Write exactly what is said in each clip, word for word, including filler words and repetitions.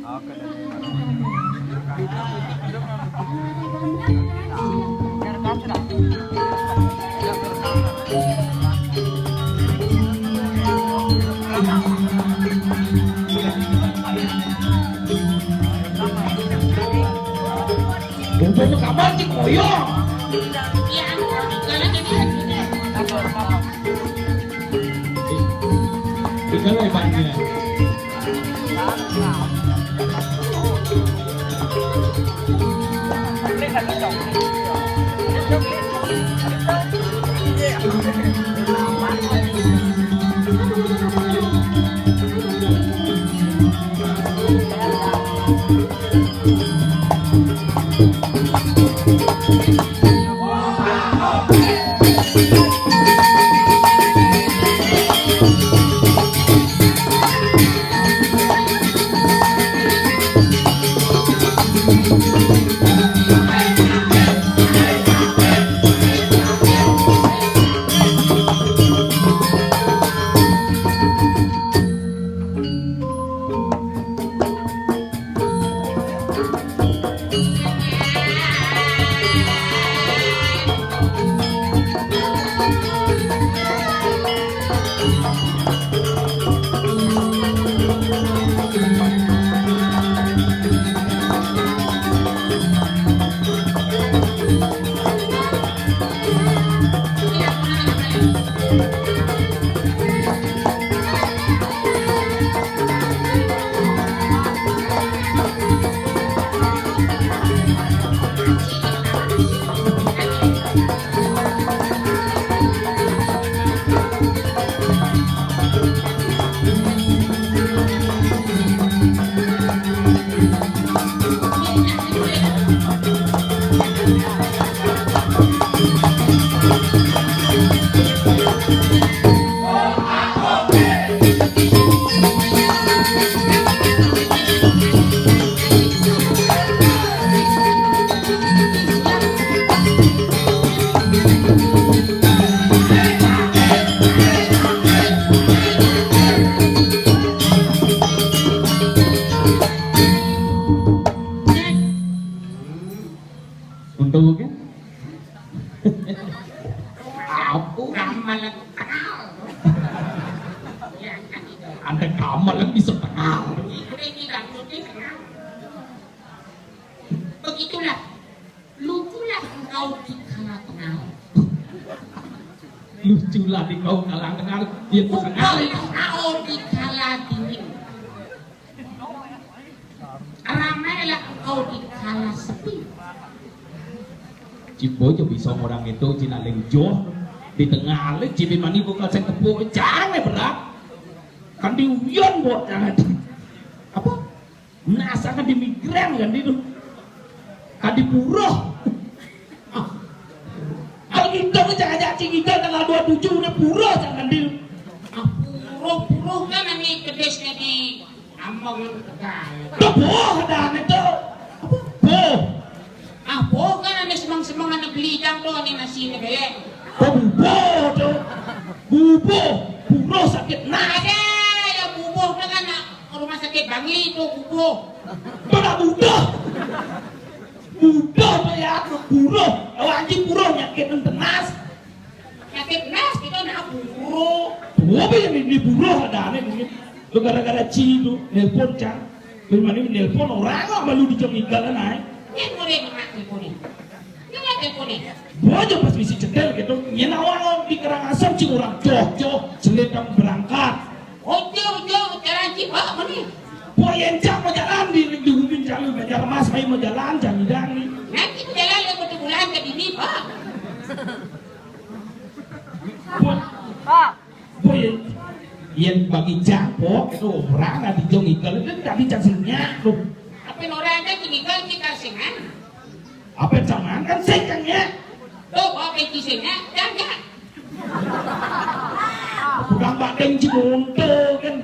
Bubuk kamar cik koyo. Iya, anu, kalau jadi. Tinggal lebarnya. Untung oke. Aku ramalan kenal. Ya, kan itu. Ada kamal yang bisa kenal. Itu yang tidak mungkin kenal. Begitulah. Luculah engkau di kala tengah. Luculah di kau kala tengah. Ya, Engkau kenal. Tahu di kala dingin. Ramailah engkau di kala sepi. Cimbo jo bisa orang itu cina lengjoh di tengah le cibi mani bukan saya tepuk jangan berat. Kan di uyon buat jangan. Apa? Nah, asalkan di migrén kan itu. Kan di buruh. Ah. Kalau kita ngejak-ngejak cing kita tanggal dua tujuh udah buruh jangan di. Ah, buruh, buruh kan ini kedesnya di Ambon Tegal. Tuh buruh dan itu. Apa? Buruh. Ah, buruh kan ada semang-semang anak beli jang tuh ini nasi ini kayak. Oh, buruh tuh. Buruh. Buruh sakit nah. Ada ya buruh dengan rumah sakit Bangli itu bubuh. Itu nak bubuh. Bubuh tu ya, buruh. Awak anjing buruh nyakit tenas. Nyakit tenas kita nak buruh. Buruh apa yang ini buruh ada aneh ni. Tu gara-gara ci tu nelpon cang. Dari mana ni nelpon orang lah malu di jam igal lah naik. Ni boleh ni mak telefon ni. Ni nak telefon ni. Buah je pas misi cedel gitu. Nyen awak di Karangasem ci orang joh joh selendang berangkat. Ojo, ojo, jalan cibak mana? Boyen cak mau jalan di di Ubin Jalu Banjar Mas mai mau jalan jam idang ni. Nanti mau jalan lewat satu bulan ke dini, Pak. Boy, boyen yen bagi cak po itu orang nanti jong ikan itu tadi cak sinyak tu. Apa orang ada tinggal kita singan? Apa jangan kan sing kan ya? Tuh, apa yang kisahnya? Jangan. Bukan badan cimonto kan.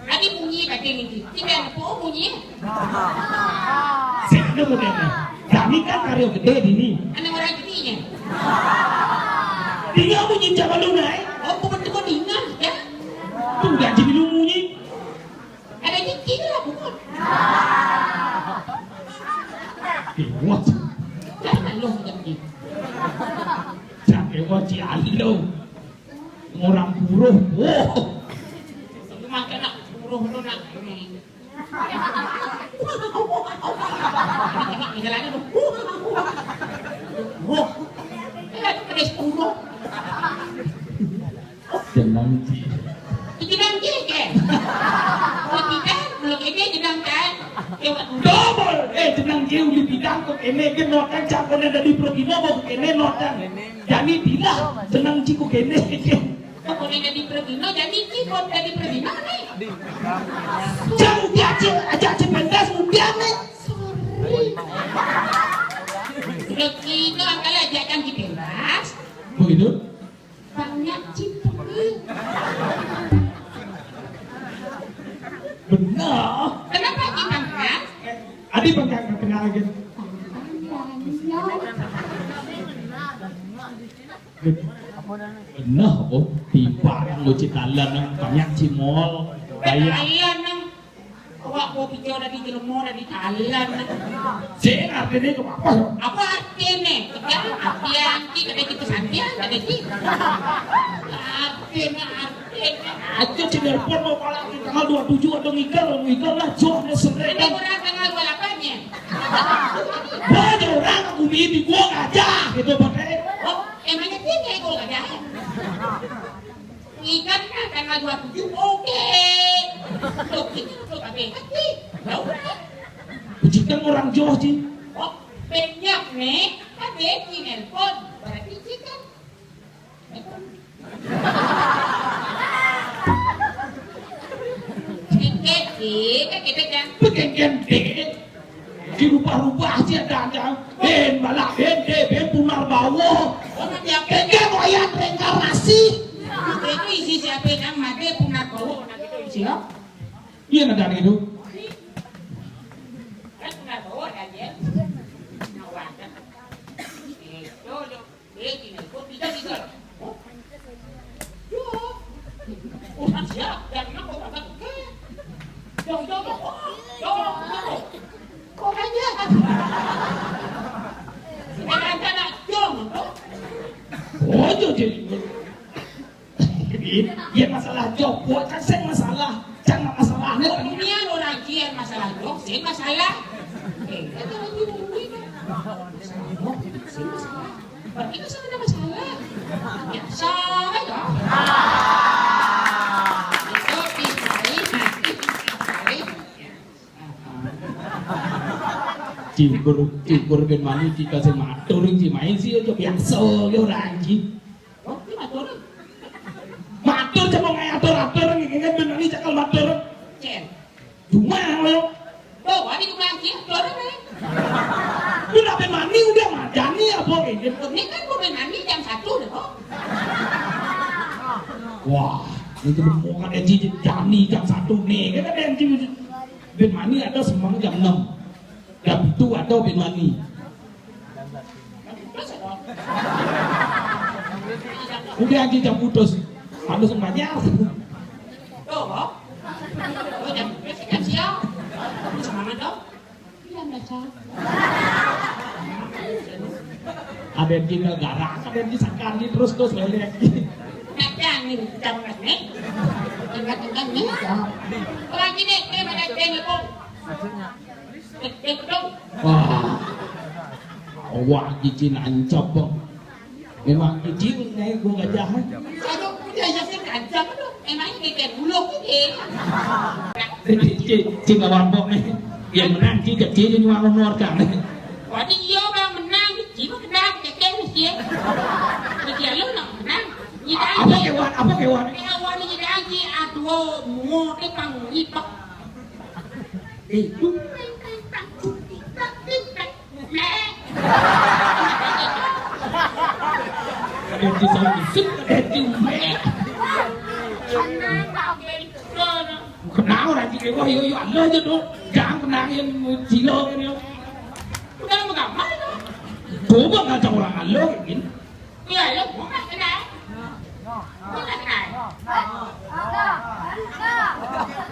Tadi bunyi badan ini. Tidak apa bunyi. Sing ada model. Kami kan karyo gede dini. Anak orang gede ya. Dia bunyi zaman lu naik. Oh, bukan cuma dengar ya. Tuh gaji minum bunyi. Ada nyiki lah bukan. Dewa. Jam lima jam lima. Jam dewa ci alo. Orang buruh. Wah. Mangke nak buruh tu nak. Ini jalannya tu. Wah. Ini lagi pedes buruh. Jenang ci. Jenang ci ke? Uli bidang, belum ini jenang kan? Coba dulu. Dobol, eh, jenang ci uli bidang kok kene ke notan, cak kone dadi progino kok kene notan. Jani bilang jenang ci kok kene. Kok kone dadi progino, jani ci kok dadi progino nih. Jang udah ci, aja ci pentas udah nih. Sorry. Progino angkala aja kan di pentas. Begitu? Banyak cipuli. Benar. Kenapa kita kan? Adi bengkak ke tengah lagi. Benar, oh, tiba yang nguci talan yang banyak cimol. Banyak. Ayan nang. Awak mau pijo dari jelema dari talan. Sing artine ke apa? Apa artine? Kerja arti angki kada kita santian kada sih. Artine artine. Aja si nelpon mau pala tanggal dua tujuh ada ngigal, ngigal lah joh ni. Ini seretan. Orang tanggal dua lapan ya. Banyak orang aku bini gua gajah gitu pakai. Oh, emangnya dia kayak gua gajah? Ikan kan tanggal dua tujuh, oke. Oke, oke, oke. Ya udah. Ujikan orang joh, Ci. Oh, banyak nih. Kan dia nelpon. Berarti ikan. Ikan, kan kita kan. Bukan kan, deh. Dirubah-rubah sih ada aja. Ben balak, ben de, ben punar bawo. Keke moyan reinkarnasi. Itu isi siapa yang mati punar bawo, nak itu isi ya. Iya, nak dari itu. Kan punar bawo aja. Nawakan. Itu loh. Eh, gini, kok tiga, tiga? Oh. Yo. Orang siap, dan kenapa orang tak oke? Yo, yo, yo, yo, yo. Kok aja? Sekarang kan nak jom, tuh. Oh, yo, jadi. Iya, masalah job, buat kan saya masalah. Jangan masalahnya. Oh, dunia orang kian masalah job, saya masalah. Eh, kata lagi, saya masalah. Berarti kan saya ada masalah. Biasa aja. Itu dicari, nanti dicari. Cikur, cikur ben mani kita sing matur, sing main sih aja biasa ya orang, Ci. Oh, ini matur. Matur coba ngayak atur-atur, ngene ben mani cakal matur. Cen. Cuma lo. Tuh, ada juga lagi, turun nih. Udah ben mani udah madani apa ini? Ini kan udah mandi jam satu deh, kok. Wah, itu mau kan Enji jani jam satu nih. Kan ada Enji ben mani ada semang jam enam. Jam itu ada ben mani. Udah Enji jam putus. Harus bayar. Tuh, kok. Tuh, jam putus kan siang. Semangat dong. Iya, biasa. Ada yang kita garang, ada yang disangkani terus terus lele. Kacang nih, kacang nih. Tinggal-tinggal nih. Orang gini, dia mana dia nih, Bung? Dia, dia betul. Wah. Wah, gigi nancap, Bang. Memang kecil nih gua gajah. Aduh, udah ya sih kancam tuh. Emangnya kayak bulog gitu. Cing, cing, cing lawan kok nih. Yang menang cing kecil ini mau honor kan. Wadi iya bang menang, cing kenal kecil sih. Kecil lu nak menang. Apa kewan? Apa kewan? Kewan ini lagi aduh, mau ke pang ipak. Itu. Ada di samping, ada di. Kenal orang tiga wah yo yo Allah aja tuh. Jangan kenal yang gila kan ya. Udah mau ngapain? Coba ngajak orang Allah kayak gini. Iya, lo mau nggak kenal? Mau nggak kenal?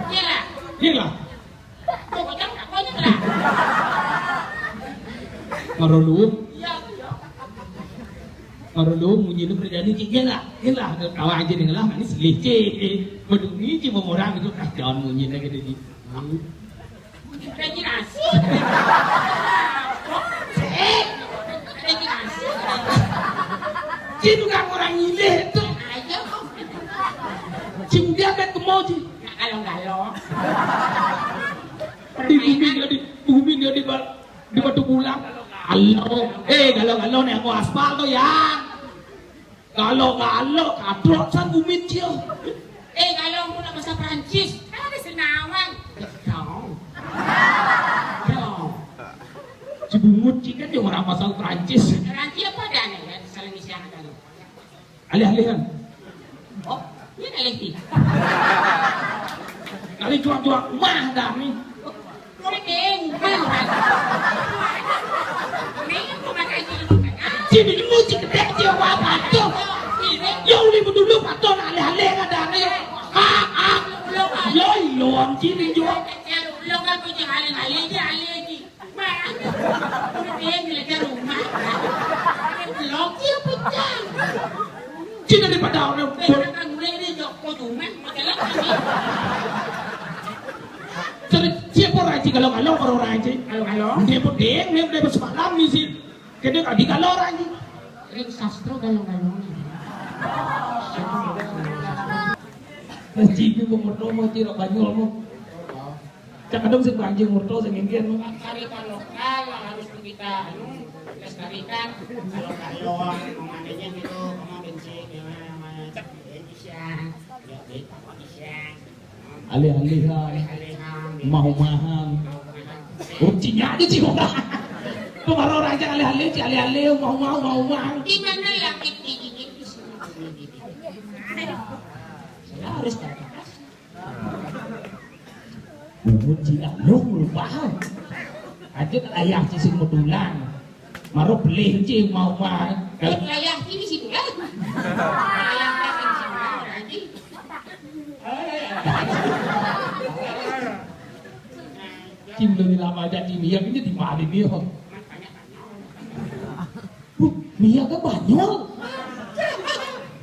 Iya lah. Iya lah. Pokoknya nggak mau nyebrang. Marulu. Iya, iya. Marulu munyi lu kerjaan ini, iya lah, iya lah. Kawan aja nih lah, ini selih cik. Bedungi cik mau orang itu kacauan munyi lagi tadi. Registrasi. Cik. Registrasi. Cik tukang orang nyilih tuh. Ayo. Cik udah kan ke mau cik. Kalau-kalau. Di bumi dia di bumi dia di bal- Di Batu Bulang. Halo. Eh, kalau-kalau nih aku aspal tuh ya. Kalau-kalau kadrok san gumin cio. Eh, kalau aku nak bahasa Prancis, ada senawan. Dong. Dong. Cibungut cikan dia orang bahasa Prancis. Prancis apa ada nih ya, saling isi anak anu. Alih-alihan. Oh, ini alih ti. Kali jual-jual mah dah ni. Kau ni mah. Ni aku makan sini. Sini dulu si kedek dia apa tu? Yo ni dulu patut alih-alih ada ni. Ah ah. Yo yo sini jual. Lo kan punya alih-alih je alih ni. Mana? Dia geledah rumah. Blok dia pecah. Cina daripada orang. Jadi siapa orang cik kalau kalau orang orang cik? Kalau kalau. Dia pun deng, dia pun semalam ni sih. Kena kadi kalau orang cik. Ring sastra kalau kalau. Cik pun mau mau cik Banyol mau. Cak kadang sing banjir murto sing ingin. Kearifan lokal yang harus kita anu lestarikan. Kalau karyawan, pemandinya gitu, kamu bensin, ya, namanya. Indonesia, ya, Indonesia. Alih-alihan, alih-alihan, mau mahan. Kuncinya aja sih udah. Pengaruh raja alih-alih, si alih-alih, mau mau mau mau. Di mana langit di gigi di sini? Saya harus tahu. Bungut si Alung lupa. Aja ayah si sing medulang. Maro pelih si mau mah. Kalau ayah ini sih kan. Ayah ini sih kan. Cim lu lama aja cim ya ini di mari dia. Huh, Mia ke Banyol.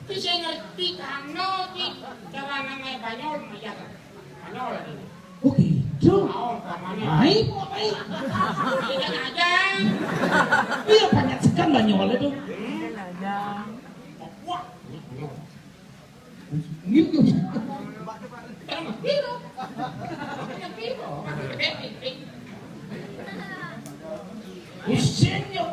Ki saya ngerti kano ki cara namanya Banyol, Mia ke Banyol lagi. Oh gitu. Mau kamane? Mai, mau mai. Ikan aja. Iya banyak sekan Banyol itu. Hmm. Wah, Banyol. Gitu. Pusing yo.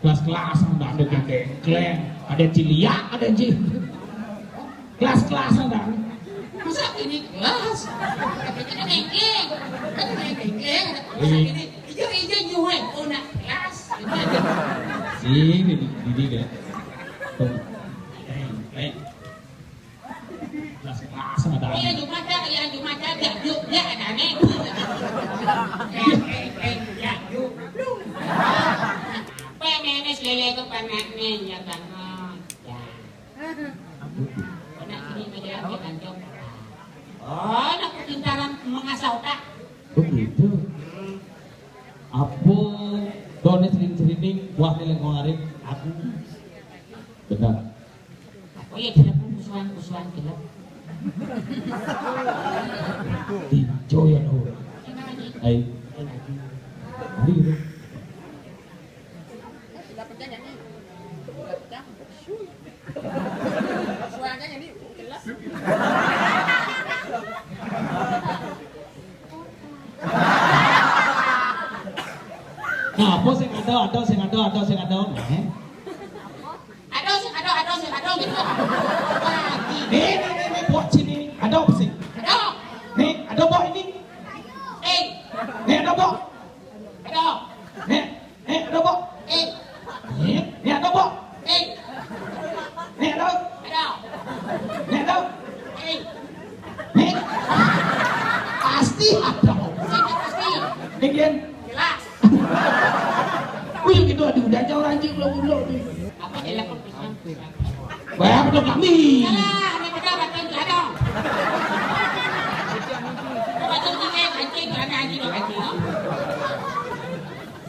Kelas-kelas ada dengkleng, ada ciliak, ada ji. Kelas-kelas ada. Masa ini kelas? Katanya kan nengkeng. Kan nengkeng. Masa ini ijo-ijo nyuhai. Oh, nak kelas. Sini, di, di, di, deh. Tuh. Eh, eh. Kelas-kelas ada. Iya, Jumat dah, iya, Jumat dah. Dak, juk, dak, ada nih. Eh, eh, eh, dak, juk. Apa yang nenek selele ke panak nih, ya, kan? Ya. Anak sini aja, ya, kan, Jok? Oh, anak pintaran mengasah otak. Begitu. Apa done sering-sering buah ni lengkong arit? Aku. Benar. Oh iya, dia pun musuhan-musuhan kita. Tinjo ya, no. Hai. Hari itu. Suaranya ini jelas. Nah, apa sing ada, ada sing ada, ada sing ada, eh? Ada sing ada, ada sing ada gitu. Nih, nih, nih, nih, buat sini. Ada apa sih? Ada. Nih, ada apa ini? Eh. Nih, ada apa? Ada. Nek, nek ada, Bok? Eh. Nek, nek ada, Bok? Eh. Nek ada? Ada. Nek ada? Eh. Nek? Pasti ada. Saya pasti. Nek, Gen? Jelas. Wih, gitu, aduh, udah jauh anjing, belum, belum. Apa Bayar betul kami. Alah, ini betul, betul, betul. Betul, betul, betul, betul, betul.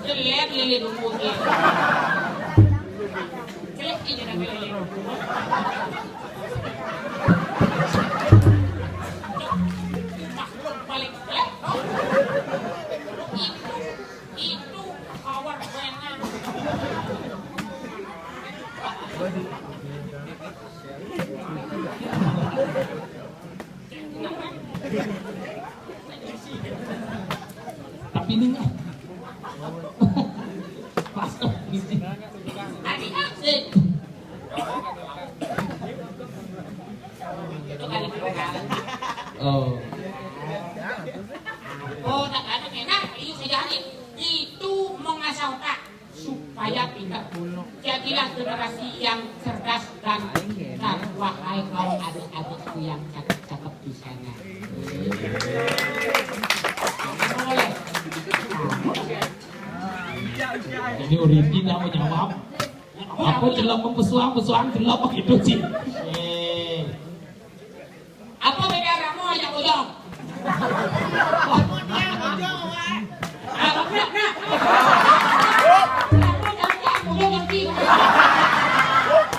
Jelek lele nunggu dia. Jelek aja dah lele. Makhluk paling jelek. Itu, itu power banget. Tapi ini nggak. Pas tuh, gitu. Tadi asik. Itu kali perkenalan. Oh. Oh, tak ada enak, itu saja nih. Itu mengasah otak supaya pintar. Jadilah generasi yang cerdas dan pintar, wahai kaum adik-adikku yang cakep-cakep di sana. Boleh. Ini Oriti ndak mau jawab. Apa celok pesuang, pesuang celok begitu sih? Eh. Apa beda Ramo aja bojong? Ramo dia bojong, Wak. Ah, Ramo, nah. Ramo jangan bojong nanti.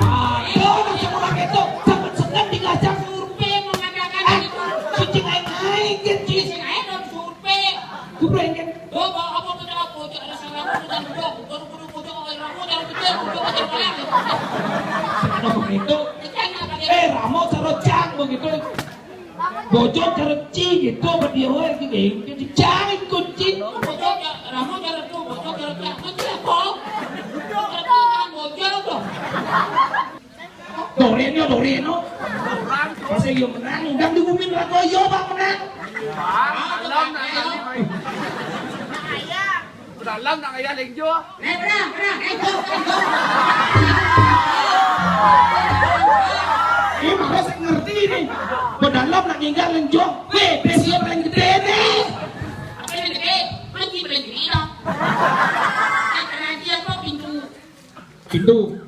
Ah, itu orang yang orang itu sangat senang dikacang. Survei mengatakan itu. Cicing aing-aing, kan, Ci? Cicing aing dong survei. Survei, kan? Ada begitu. Eh, Ramo cara cang begitu. Bojong cara ci gitu, apa dia, weh, gitu. Jadi cang ikut ci. Bojong cara, Ramo cara tuh, bojong cara cang. Nanti apa? Bojong cara cang, bojong tuh. Doreno, Doreno. Pas yo menang, udah diumumin lah, yo bak menang. Alam nak. Dalam nak ayah lenjo. Ini mah saya ngerti ini. Bedalam nak ninggal lenjo. Weh, besi yang paling gede nih. Apa yang gede? Mati paling gede dong. Yang kena dia apa pintu? Pintu.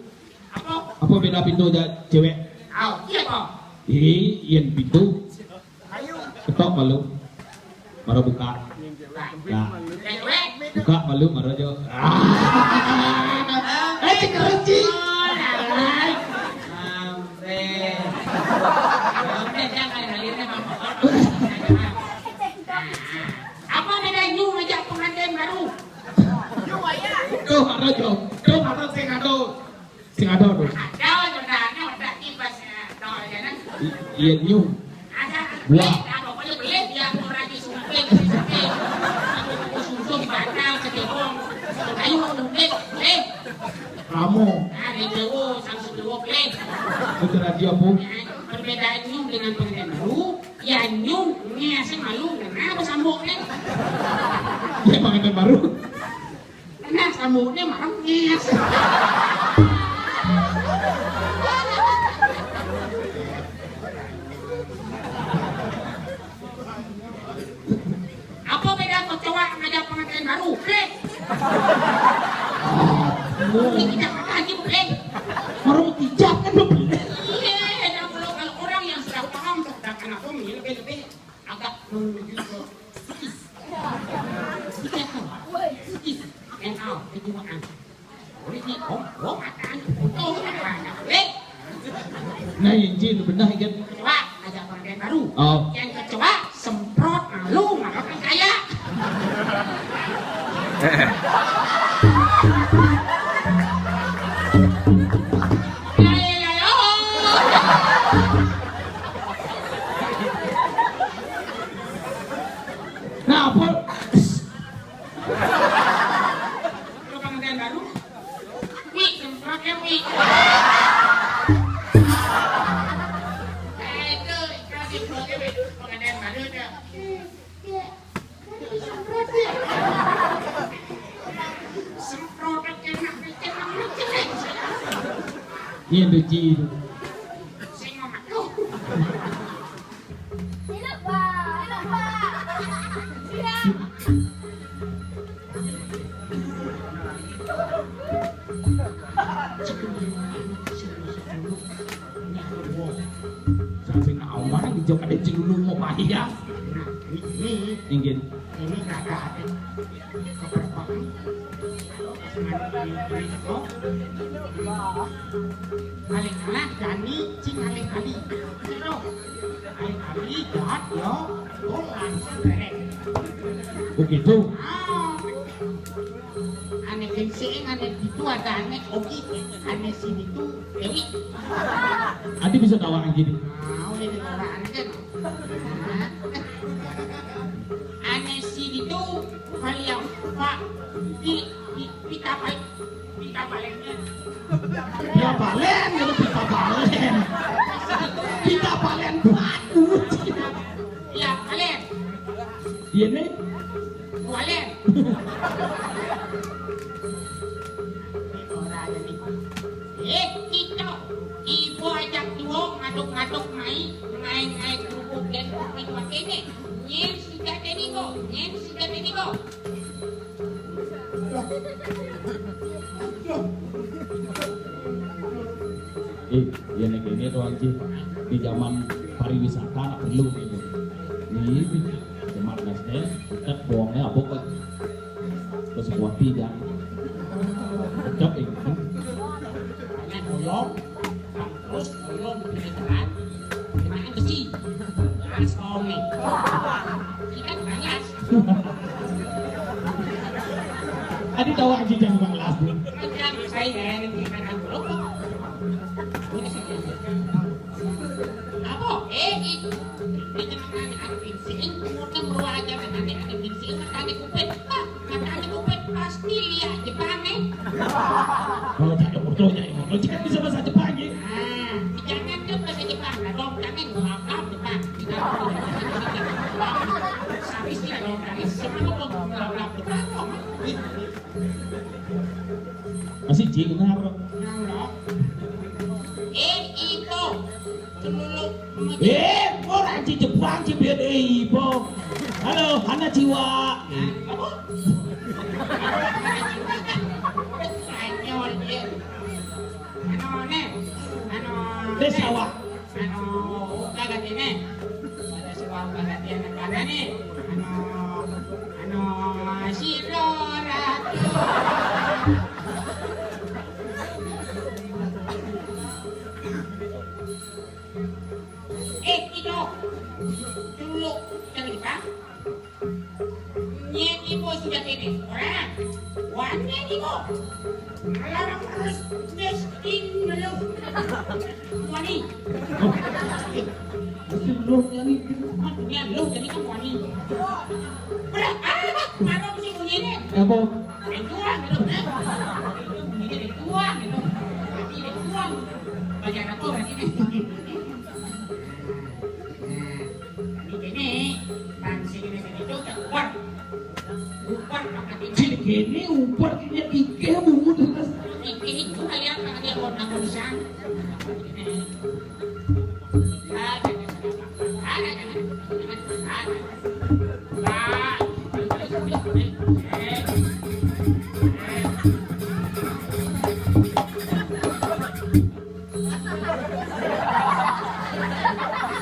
Apa? Apa beda pintu aja cewek? Aw, iya kok. Ih, yen pintu. Ketok malu. Baru buka. Nah. Cewek. Buka malu, baru aja. Ah. Eh, cik keren, cik. Sampai. Sampai jangan lahirnya mama. Apa beda nyung ngajak pengantin baru? Tuh, ada, Jo. Tuh, ada sing ada. Sing ada, tuh. Ada, sebenarnya udah tiba, eh, tahu aja, nah. I-, iya, nyung. Ada, wah. Ada, pokoknya beli dia, orang di sumping, di sumping. Sumping batal, kecebong. Ayo, beli, beli. Ramo. Nah, di Jawa, sang Jawa, beli. Itu radio, Bu. Nah, perbedaan nyung dengan pengantin baru, ya nyung, ngeseng malu, kenapa samboknya? Dia pengantin baru. Nah, sambutnya marengis. Apa beda kecoa ngajak pengantin baru? Hei. Ini kita kata aja, hei. Baru tijak kan lu. Iya, kalau, kalau orang yang sudah paham tentang anatomi lebih-lebih agak menuju ke psikis. Psikis. Psikis. Mental, kejiwaan. Politik, oh, oh, makan, oh, makan. Eh. Nah, yang jin benar kan? Kecoa, ajak pengantin baru. Oh. Yang kecoa, semprot, malu, makan kaya. Ya, ya, ya, ya. Nah, apa? Kalau pengantin baru, Wi, semprot ya, Wi. Eh, itu, kasih semprot ya, Wi. Pengantin baru tuh. Iya, iya. Semprot ya. Semprot enak, enak, enak. Iya, Duci. Sing ngomong. Hidup, Pak. Hidup, Pak. Siap. Sing awak dijok ada cilulu mau bayar. Ini, inggih. Ini kagak ada. Keperpaan. Pasangan ini, ini, oh. Paling kalah Dani, cing paling kali. Terus. Paling kali jahat, yo. Tuh, langsung beres. Begitu. Ah. Ane kencing, ane itu ada ane Ogi, ane sini tuh Dewi. Adi bisa tawa gini. Mau ini tawa ane kan. Ane sini tuh kali yang Pak di di pita balik pita baliknya. Pita balen, gitu, pita balen. Pita balen batu. Ya, balen. Iya nih. Balen. Eh, kita. Ibu ajak duo ngaduk-ngaduk mai, ngai-ngai kerupuk dan kopi dua kene. Nyen sida teni ko, nyen sida teni ko. Eh, ya nek ini tuh, Anji. Di zaman pariwisata nak perlu gitu. Ini zaman S D, dekat buangnya apa kok? Terus buat tiga. Cocok ini kan? Banyak bolong, terus bolong beneran. Gimana besi? Gas kau nih. Kita banyak. Adi tahu aja jangan bang las. Macam saya yang makan kerupuk. Apa? Eh, itu. Ini kan ada pinsin, muter meruah aja, kan ada pinsin, kan ada kupit. Ah, kan ada kupit, pasti lihat Jepang, eh. Kalau tak ada motornya, ya, motor kan bisa bahasa Jepang, ya. Ah, jangan tuh bahasa Jepang, lah, dong, jangan, maaf, Jepang. Habis dia, dong, jangan, semua, dong, maaf, Jepang, dong. Masih jingar. Eh, itu. Eh, ora ci Jepang, ci biyen, eh, ipo. Halo, Hana Jiwa. Apa? Spanyol, ya. Anu, ne. Anu, Wis ne. Awak. Anu, kagak ini. Ada sebuah perhatian apa nih? Anu, anu, si Rora. Eh, itu. Dulu cerita. Nyet ibu sudah ini. Orang. Wanya ibu. Larang terus. Miskin lu. Wani. Miskin lu, Wani. Maksudnya lu jadi kan Wani. Berat. Ah, marah sih bunyinya. Apa? Yang tua gitu, kan? Itu bunyinya yang tua gitu. Berarti yang tua. Banyak apa berarti ini? Nah, ini gini, bang sini sini itu udah ubar. Ubar pakai ini. Sini gini, ubar kayaknya tiga bungut terus. Ini itu kalian pakai dia mau nanggung sang. Ada, ada, ada, ada, ada. Nah,